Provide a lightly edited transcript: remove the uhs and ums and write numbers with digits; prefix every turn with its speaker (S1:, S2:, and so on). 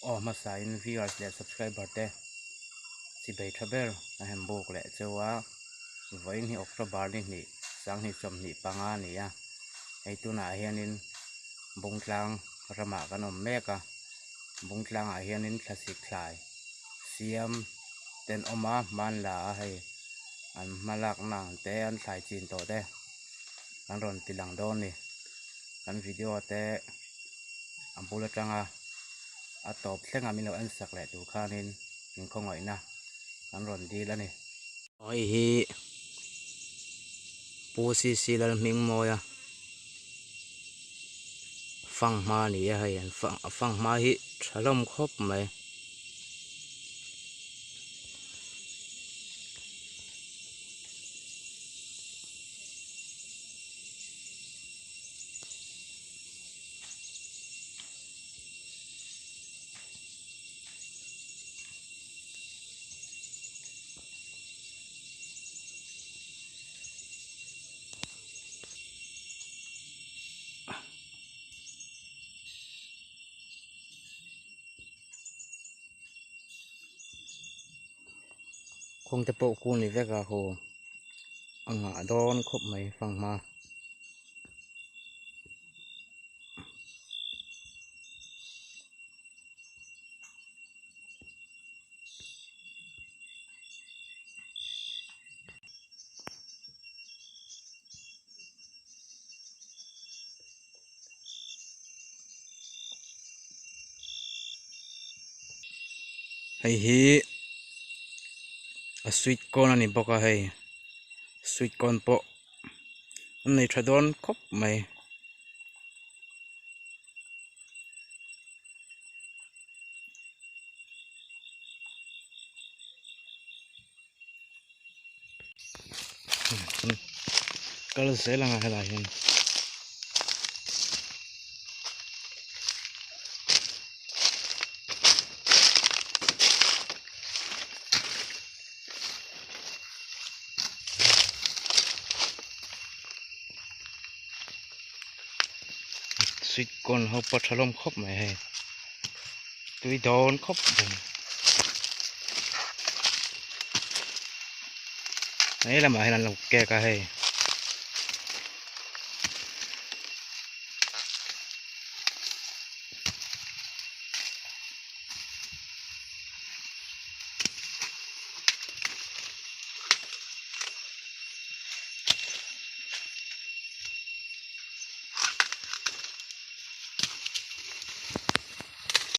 S1: Aw hmasain viewers leh subscriber te chibei tha ber a hem buk leh cheu a, vawiin hi October ni hnih sanghnih sawmhnih panga a ni a, hei tunah hianin Bungtlang ramah kan awm mek a, Bungtlangah hianin thlasik thlai siam ten awm a hmanla a hei an hmalakna ang te an thlai chin tawh te kan rawn ti lang dawn a ni kan video te a bul atanga a tawp thleng a min lo en sak leh tur khanin in khawngaihna kan rawn dil a ni. Hei hi Pu CC Lalhmingmawia fanghma a ni a hei an fanghma hi tha hlawm khawp mai. Kawng te pawh kung ni vek a haw a ngah dawn khawp mai fanghma. Hei hi a sweet corn a ni bawk a hei sweet corn pawh an nei tha dawn khawp mai. Kal zel ang a helai hian. Sweet corn ho pawh tha hlawm khawp mai hei tui dawn khawp mai hei lamah hian an lo kek a hei.